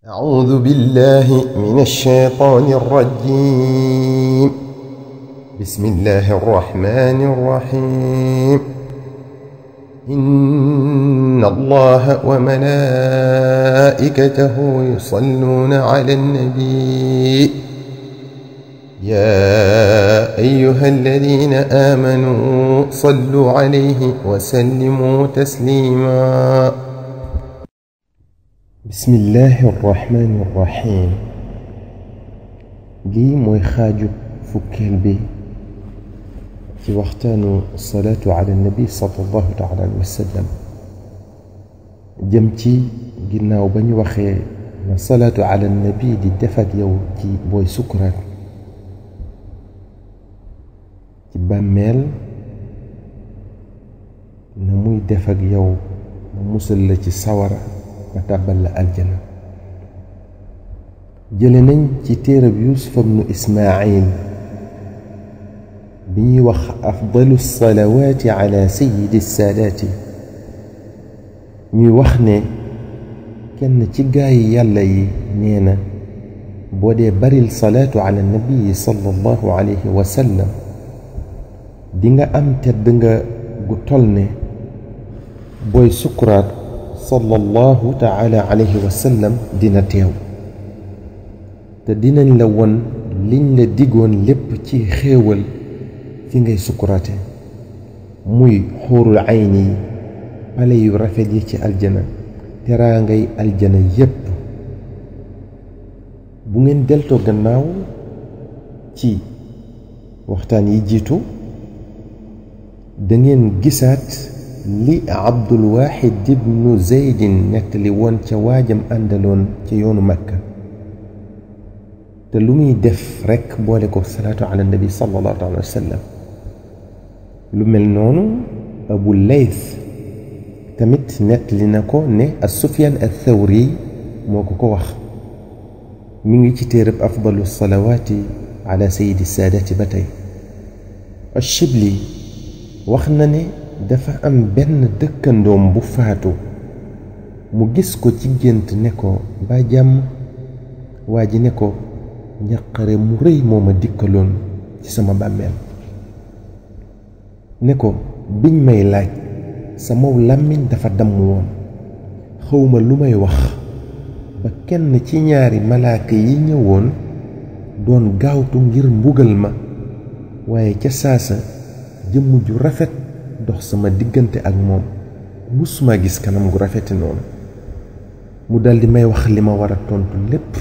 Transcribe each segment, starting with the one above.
أعوذ بالله من الشيطان الرجيم. بسم الله الرحمن الرحيم. إن الله وملائكته يصلون على النبي يا أيها الذين آمنوا صلوا عليه وسلموا تسليما. بسم الله الرحمن الرحيم. لي موي خاجو فكيل بي في وقتانو الصلاة على النبي صلى الله تعالى عليه وسلم جمتي جناو بني وخي الصلاة على النبي دي دفق يو تي بوي سكرات تي باميل نموي دفق يو نموسل تي سورة وتابل الجنة. جلنن تي تيرب يوسف بن إسماعيل بي وخ أفضل الصلوات على سيد السادات مي وخني كان تي غاي يالا نينا بودي بري الصلاة على النبي صلى الله عليه وسلم ديغا أم تدنغا غوتولني بوي سكرات صلى الله تعالى عليه وسلم دينا تيو تدينا لون لين لا ديغون لب تي خيول في ngay سكراتي موي حور العين بالي يرافد يتي الجنة ترا ngay الجنة يب بو ngeen delto gannaaw ci waxtaan yi jiitu da ngeen gisaat li Abdul Wahid ibn Zayd nettali woon ca waajam àndaloon ca yoonu Makka te lu muy def rekk boole ko salaatu ala nabi sallallahu alayhi wa sallam lu mel noonu Abu Layth tamit nettali na ko ne Sufyaan ath-Thawri moo ko wax mi ngi ci téereb afdalu salawaati ala sayyidi saadaati ba tey Ash-Shibli wax na ne dafa am benn dëkkandoom bu faatu mu gis ko ci gént ne ko ba jàmm waa ji ne ko njaqare mu rëy moo ma dikkaloon ci sama bàmmeel ne ko biñ may laaj sama làmmiñ dafa damm woon xawma lu may wax ba kenn ci ñaari malaaka yi ñëwoon doon gaawtu ngir mbugal ma waaye ca saasa jëmm ju rafet dox sama diggante ak moom musuma gis kanam gu rafete noonu mu daldi may wax li ma war a tontu lépp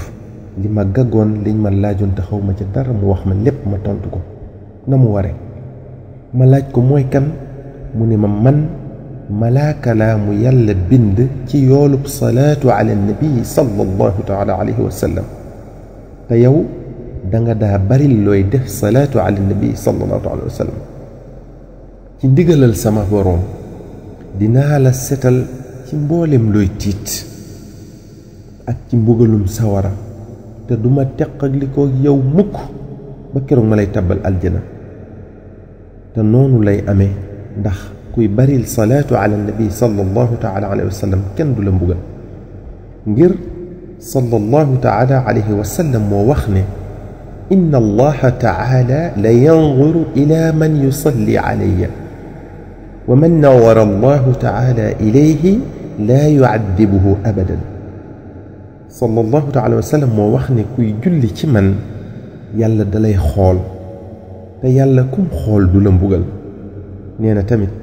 li ma gaggoon liñ ma laajoon te xaw ma ca dara mu wax ma lépp ma tontu ko na mu ware ma laaj ko mooy kan mu ne ma man malaaka laa mu yàlla bind ci yoolub salaatu ala nabi sallallahu taala alayhi wa sallam te yow danga daa bari looy def salaatu ala nabi sallallahu taala alayhi wa sallam ci ndigalal sama boroom dinaa la setal ci mboolem looy tiit ak ci mbugalum sawara te duma teqalikoo yow mukk ba keroog ma lay tabbal aljana te noonu lay amee ndax kuy baril salaatu ala nabi sallallahu taala alayhi wa sallam kenn du la mbugal ngir sallallahu taala alayhi wa sallam moo wax ne inna allaha taala la yanzuru ila man yusalli alayya ومن نور الله تعالى إليه لا يعذبه أبدا صلى الله تعالى وسلم moo wax ne kuy julli ci man yàlla dalay xool te yàlla kum xool du la mbugal nee na tamit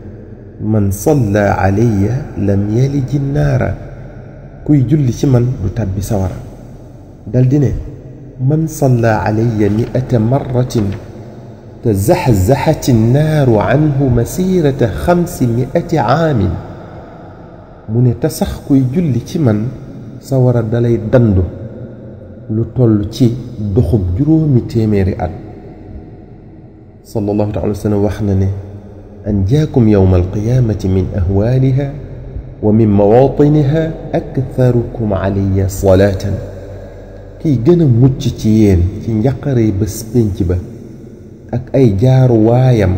man salla alayya lam yaliji naara kuy julli ci man du tàbbi sawara dal di ne man salla alayya 100 marratin تزحزحت النار عنه مسيرة 500 عام من تسخ كوي جولي تي من سوارا دالاي داندو لو تولو تي دوخوب جورومي تيميري ات صلى الله عليه وسلم وخنا أن جاكم يوم القيامة من أهوالها ومن مواطنها أكثركم علي صلاة كي جنا موتشي تي يين تي نياقاري بس بنتي با ak ay jaaru waayam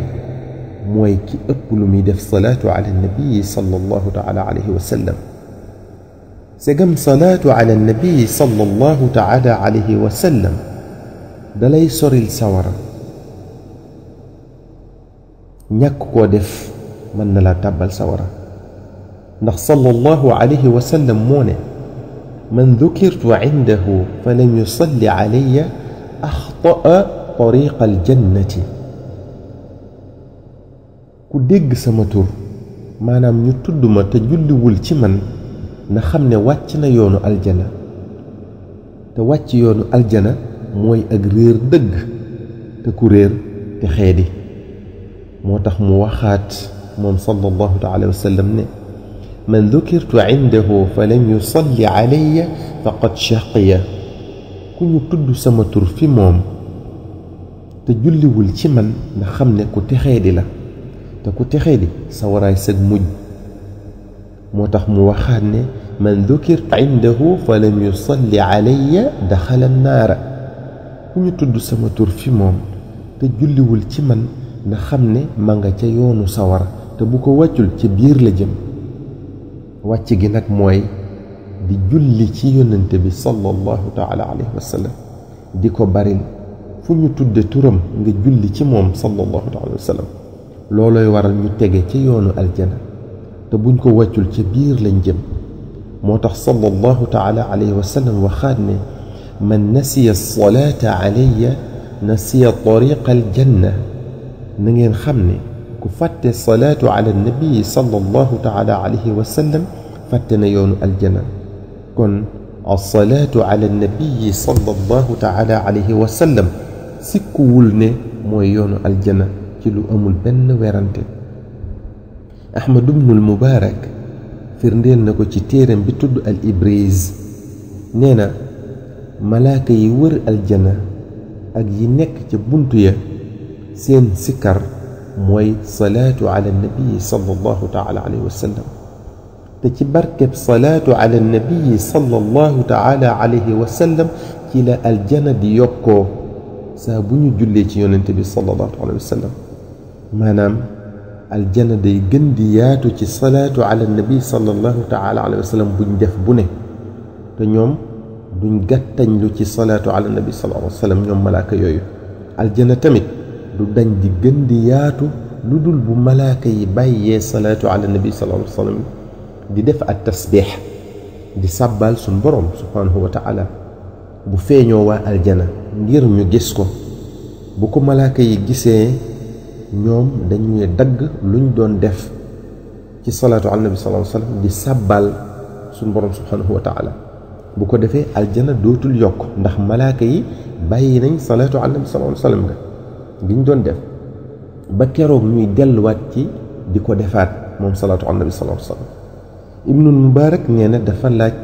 mooy ki ëpp lu muy def salaatu ala nabi sallallahu taala alayhi wa sallam segam salaatu ala nabi sallallahu taala alayhi wa sallam dalay soril sawara ñàkk koo def mën na la tàbbal sawara ndax sallallahu alayhi wa sallam moo ne man dukirtu indahu fa lam yusalli alayya axtaa tariqa aljannati ku dégg sama tur maanaam ñu tudd ma te julliwul ci man na xam ne wàcc na yoonu aljana te wàcc yoonu aljana mooy ak réer dëgg te ku réer te xeedi moo tax mu waxaat moom sallallahu taala wa sallam ne man dukirtu indahu fa lam yusalli alayya faqad shaqiya ku ñu tudd sama tur fi moom te julliwul ci man na xam ne ku texeedi la te ku texeedi sawaraay sëg mujj moo tax mu waxaat ne man dukirtu indahu fa lam yusalli alayya daxala annaara ku ñu tudd sama tur fi moom te julliwul ci man na xam ne ma nga ca yoonu sawara te bu ko wàccul ci biir la jëm wàcc gi nag mooy di julli ci yonente bi sallallahu taala alayhi wa sallam di ko baril fu ñu tudde turam nga julli ci moom sallallahu taala alayhi wa sallam looloy waral ñu tege ci yoonu aljana te buñ ko wàccul ca biir lañ jëm moo tax sallallahu taala alayhi wa sallam waxaat ne man nasiya salaata alayya nasiya tariqa aljanna na ngeen xam ne ku fàtte salaatu ala nabii sallallahu taala alayhi wa sallam fàtte na yoonu aljana kon alsalaatu ala nabii sallallahu taala alayhi wa sallam sikkuwul ne mooy yoonu aljana ci lu amul benn werante ahmad ibnul mubaarak firndeel na ko ci téeram bi tudd al ibriz nee na malaaka yi wër aljana ak yi nekk ca buntu ya seen sikkar mooy salaatu ala nabii sallallahu taala alayhi wa sallam te ci barkeb salaatu ala nabii sallallahu taala alayhi wa sallam ci la aljana di yokkoo saa bu ñu jullee ci yonente bi sallallahu alayhi wa sallam maanaam aljana day gën di yaatu ci salaatu ala nabi sallallahu taala alayhi wa sallam buñ def bu ne te ñoom duñ gàttañ lu ci salaatu ala nabi sallallahu alayhi wa sallam ñoom malaaka yooyu aljana tamit du dañ di gën di yaatu lu dul bu malaaka yi bàyyee salaatu ala nabi sallallahu alayhi wa sallam di def at tasbix di sàbbaal suñ borom subhanahu wa taala bu feeñoo waa aljana ngir ñu gis ko bu ko malaaka yi gisee ñoom dañuy dagg luñ doon def ci salaatu ala nabi sallallahu alayhi wa sallam di sàbbaal suñ borom subhanahu wa taala bu ko defee aljana dootul yokk ndax malaaka yi bàyyi nañ salaatu ala nabi sallallahu alayhi wa sallam nga giñ doon def ba keroog ñuy delluwaat ci di ko defaat moom salaatu ala nabi sallallahu alayhi wa sallam ibnul mubaarak nee na dafa laaj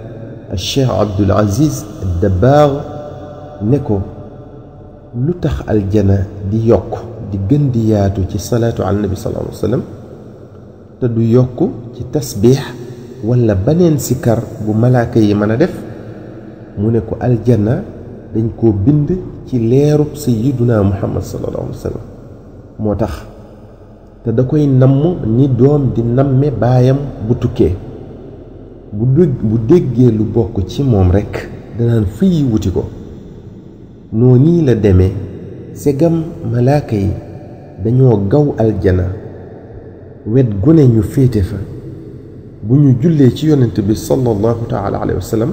cheikh abdul aziz dabbaax ne ko lu tax aljana di yokk di gën di yaatu ci salaatu ala nabi sallallahu alayhi wa sallam te du yokk ci tasbiix wala beneen sikar bu malaaka yi mën a def mu ne ko aljana dañ koo bind ci leerub sayyiduna muhammad sallallahu alayhi wa sallam moo tax te da koy namm ni doom di namme baayam bu tukkee bu déggee lu bokk ci moom rekk danaan fii wuti ko noo nii la demee segam malaaka yi dañoo gaw aljana wet gune ñu féete fa bu ñu jullee ci yonent bi sallallahu taala alayhi wa sallam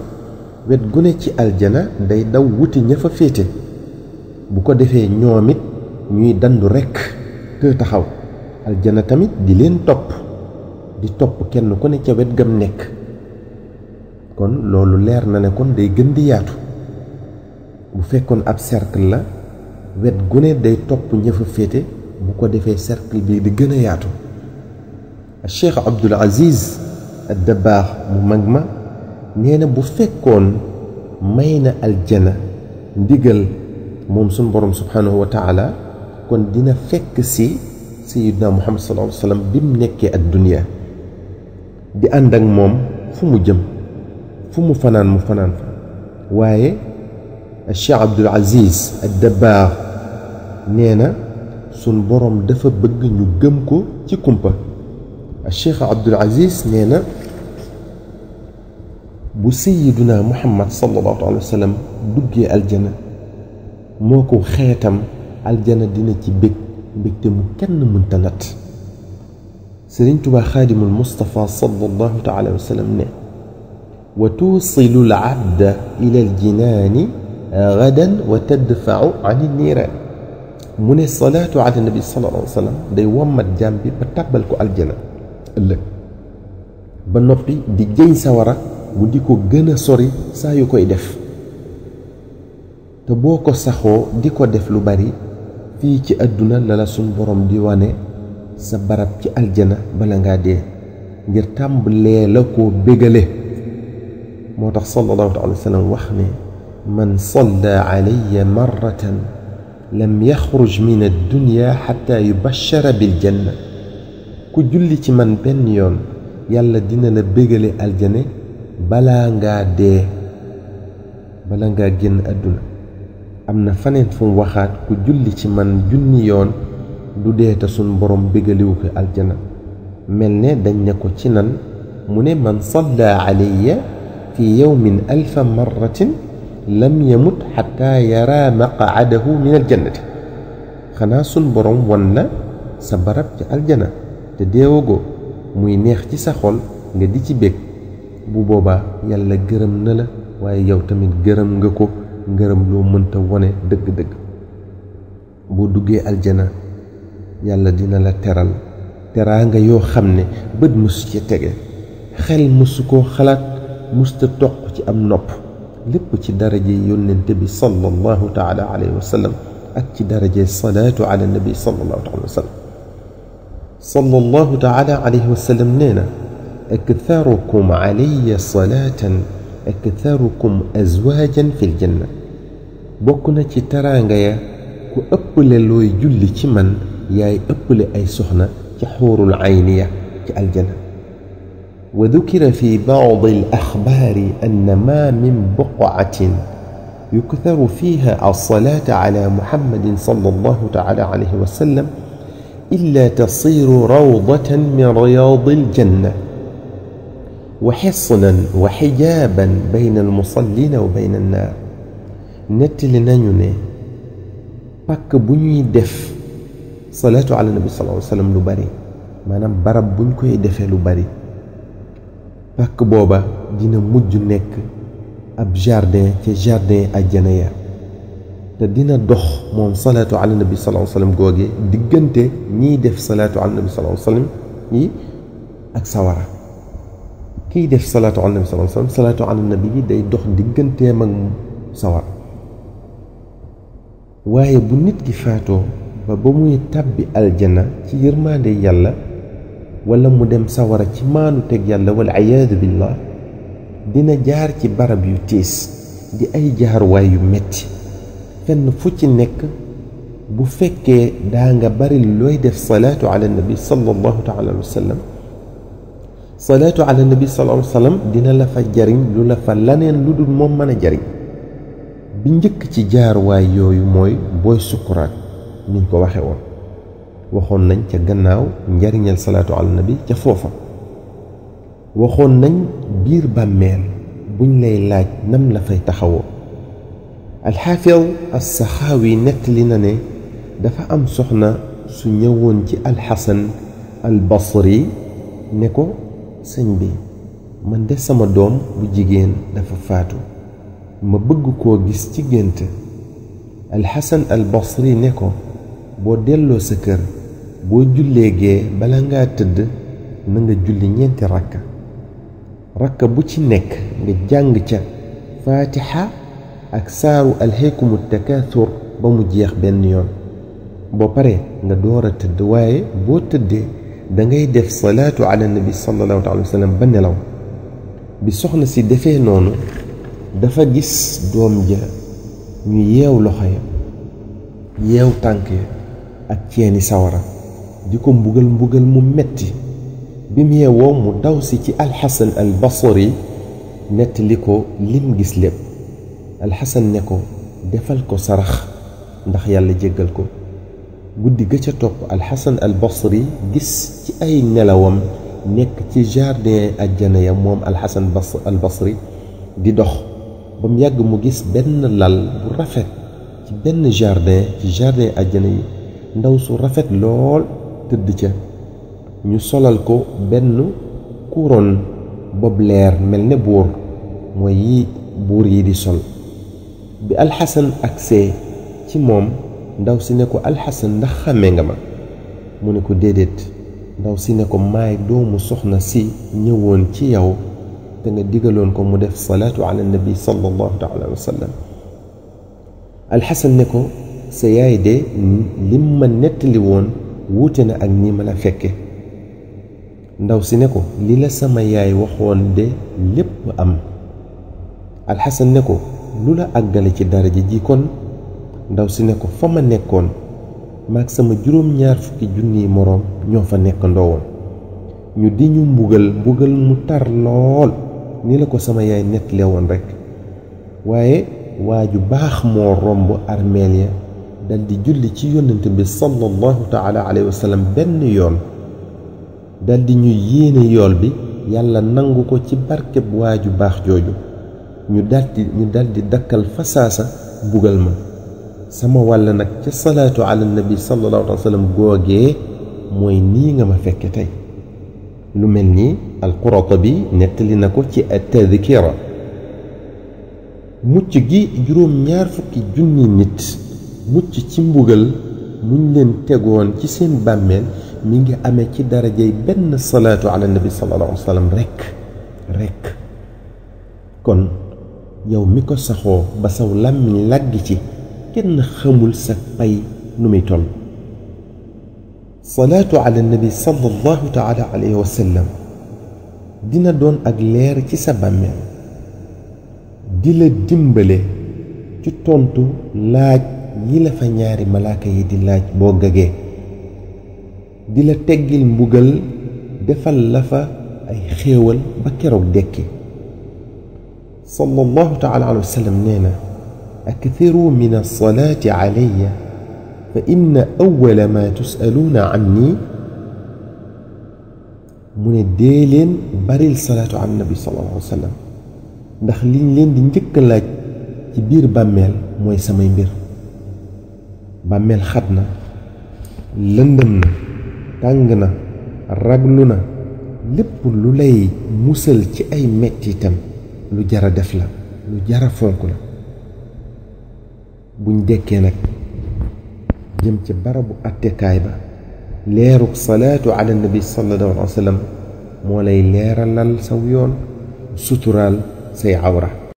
wet gune ci aljana day daw wuti ña fa féete bu ko defee ñoom it ñuy dandu rekk te taxaw aljana tamit di leen topp di topp kenn ku ne ca wet gam nekk kon loolu leer na ne kon day gën di yaatu bu fekkoon ab cercle la wet gune day topp ña fa féete bu ko defee cercle bi di gën a yaatu cheikh abdul aziz ad-dabbaax mu mag ma nee na bu fekkoon may na aljana ndigal moom suñ borom subhanahu wa taala kon dina fekk si sayyidina muhammad sallallahu alayhi wa sallam bi mu nekkee ak dunya di ànd ak moom fu mu jëm fu mu fanaan mu fanaan fa waaye cheikh abdul aziz ad-dabbaax nee na suñ borom dafa bëgg ñu gëm ko ci kumpa cheikh abdul aziz nee na bu sayyiduna muhammad sallallahu alayhi wa sallam duggee aljana moo ko xeetam aljana dina ci bég mbégte mu kenn mënta nat sëriñ Tuubaa xaadimul Mustafa sallallahu taala wa sallam ne wa tuusilu al abda ila al jinaani gadan wa tadfau an niiraan mu ne salaatu ala nabi sallallahu alayhi wa sallam day wommat jaam bi ba tàbbal ko aljana ëllëg ba noppi di jëñ sawara bu di ko gën a sori saa yu koy def te boo ko saxoo di ko def lu bari fii ci àdduna la la suñ borom di wane sa barab ci aljana bala ngaa dee ngir tàmbalee la ko bégale moo tax sallallahu alayhi wa sallam wax ne man salla alayya marratan lam yaxruj min addunya xatta yubashara biljanna ku julli ci man benn yoon yàlla dina la bégale aljane balaa ngaa dee bala ngaa génn àdduna am na faneen fu mu waxaat ku julli ci man junni yoon du dee te suñ borom bégaliwu ko aljana mel ne dañ ne ko ci nan mu ne man salla alayya fi yawmin alfa marratin lam yamut xataa yara maqaadahu min aljannati xanaa suñ borom won la sa barab ci aljana te deewagoo muy neex ci sa xol nga di ci bég bu boobaa yàlla gërëm na la waaye yow tamit gërëm nga ko ngërëm loo mënta wone dëgg-dëgg boo duggee aljana yàlla dina la teral teraanga yoo xam ne bët mësu ci tege xel mësu koo xalaat mësta toq ci am nopp lépp ci daraje yónnente bi sallallahu taala alayhi wa sallam ak ci daraje salaatu ala nabi sallallahu taala wa sallam sallallahu taala alayhi wa sallam nee na aktharukum alayya salaatan aktharukum azwaajan fil janna bokk na ci teraanga ya ku ëpple looy julli ci man yaay ëpple ay soxna ci xuurul ayniya ci aljana wa dukira fi baadi al axbaari anna ma min buqatin yuktaru fiha alsalaata ala muhammadin sallallahu taala alayhi wa sallam illa tasiru rawdatan min riyaadi aljanna wa xisnan wa xijaaban bayna almusallina wa bayna annaar nettali nañu ne pàkk bu ñuy def salaatu ala nabi sallallahu alayhi wa sallam lu bari maanaam barab buñ koy defee lu bari pàkk booba dina mujj nekk ab jardin ci jardin àjjana ya te dina dox moom salaatu ala nabi sallallahu alayhi wa sallam googe diggante ñiy def salaatu ala nabi sallallahu alayhi wa sallam yi ak sawara kiy def salaatu ala nabi sallallahu alayhi wa sallam salaatu ala nabi bi day dox digganteem ak sawara waaye bu nit ki faatoo ba muy tàbbi aljana ci yërmaande yàlla wala mu dem sawara ci maanu teg yàlla wal iyaadu billah dina jaar ci barab yu tiis di ay jaarwaay yu metti fenn fu ci nekk bu fekkee daa nga bari looy def salaatu ala nabi sallallahu taala alayhi wa sallam salaatu ala nabi sallallahu alayhi wa sallam dina la fa jariñ lu la fa laneen lu dul moom mën a jariñ bi njëkk ci jaarwaay yooyu mooy booy sukkuraat niñ ko waxe woon waxoon nañ ca gannaaw njariñal salaatu ala nabi ca foofa waxoon nañ biir bàmmeel buñ lay laaj nam la fay taxawoo alxaafid as-saxaawi nettali na ne dafa am soxna su ñëwoon ci alxasan al basri ne ko sëñ bi man de sama doom bu jigéen dafa faatu ma bëgg koo gis ci gént alxasan al basri ne ko boo delloo sa kër boo jullee gee bala ngaa tëdd na nga julli ñeenti rakka bu ci nekk nga jàng ca faatixa ak saaru alhaykumu takaathur ba mu jeex benn yoon boo paree nga door a tëdd waaye boo tëddee da ngay def salaatu ala nabi sallallahu alayhi wa sallam ba nelaw bi soxna si defee noonu dafa gis doom ja ñu yeew loxo ya yeew tànk ya ak ceeni sawara di ko mbugal mu metti bi mu yeewoo mu daw si ci alxasan al basri nettali ko lim gis lépp alxasan ne ko defal ko sarax ndax yàlla jéggal ko guddi ga ca topp alxasan al basri gis ci ay nelawam nekk ci jardin ajjana ya moom alxasan al basri di dox ba mu yàgg mu gis benn lal bu rafet ci benn jardin ci jardin àjjana yi ndaw su rafet lool tëdd ca ñu solal ko benn couronne bob leer mel ne buur mooy yi buur yi di sol bi alxasan agsee ci moom ndaw si ne ko alxasan ndax xàmmee nga ma mu ne ko déedéet ndaw si ne ko maay doomu soxna si ñëwoon ci yow te nga digaloon ko mu def salaatu ala nabi sallallahu taala wa sallam alxasan ne ko sa yaay de lim ma nettali woon wuute na ak ni ma la fekke ndaw si ne ko li la sama yaay waxoon de lépp am alxasan ne ko lu la àggale ci daraja ji kon ndaw si ne ko fa ma nekkoon maag sama juróom-ñaar fukki junniy moroom ñoo fa nekk ndoowoon ñu di ñu mbugal mu tar lool ni la ko sama yaay nettali woon rekk waaye waa ju baax moo romb armeel ya dal di julli ci yónnent bi sallallahu taala alayhi wa sallam benn yoon dal di ñu yéene yool bi yàlla nangu ko ci barkeb waa ju baax jooju ñu daldi dakkal fasaasa bugal ma sama wàll nag ca salaatu ala nabi sallallahu alayhi wa sallam googee mooy nii nga ma fekke tey lu mel ni al-Qurtubi nettali na ko ci at-Tadhkira mucc gi juróom-ñaar fukki junni nit mucc ci mbugal muñ leen tegoon ci seen bàmmeel mi ngi amee ci darajay benn salaatu ala nabi sallallahu alayhi wa sallam rekk kon yow mi ko saxoo ba saw làmmiñ làgg ci kenn xamul sa pay nu muy toll salaatu ala nabi sallallahu taala alayhi wa sallam dina doon ak leer ci sa bàmmeel di la dimbale ci tontu laaj yi la fa ñaari malaaka yi di laaj boo gagee di la teggil mbugal defal la fa ay xéewal ba keroog dekki sallallahu taala alayhi wa sallam nee na akthiru min as-salaati alayya fa inna awwala ma tus'aluuna anni mu ne dee leen baril salaatu ala nabi sallallahu alayhi wa sallam ndax liñ leen di njëkk a laaj ci biir bàmmeel mooy samay mbir bàmmeel xat na lëndëm na tàng na raglu na lépp lu lay musal ci ay mettitam lu jara def la lu jara fonk la buñ dekkee nag jëm ci barabu attekaay ba leeruk salaatu ala nabi sallallahu alayhi wa sallam moo lay leeralal saw yoon suturaal say awra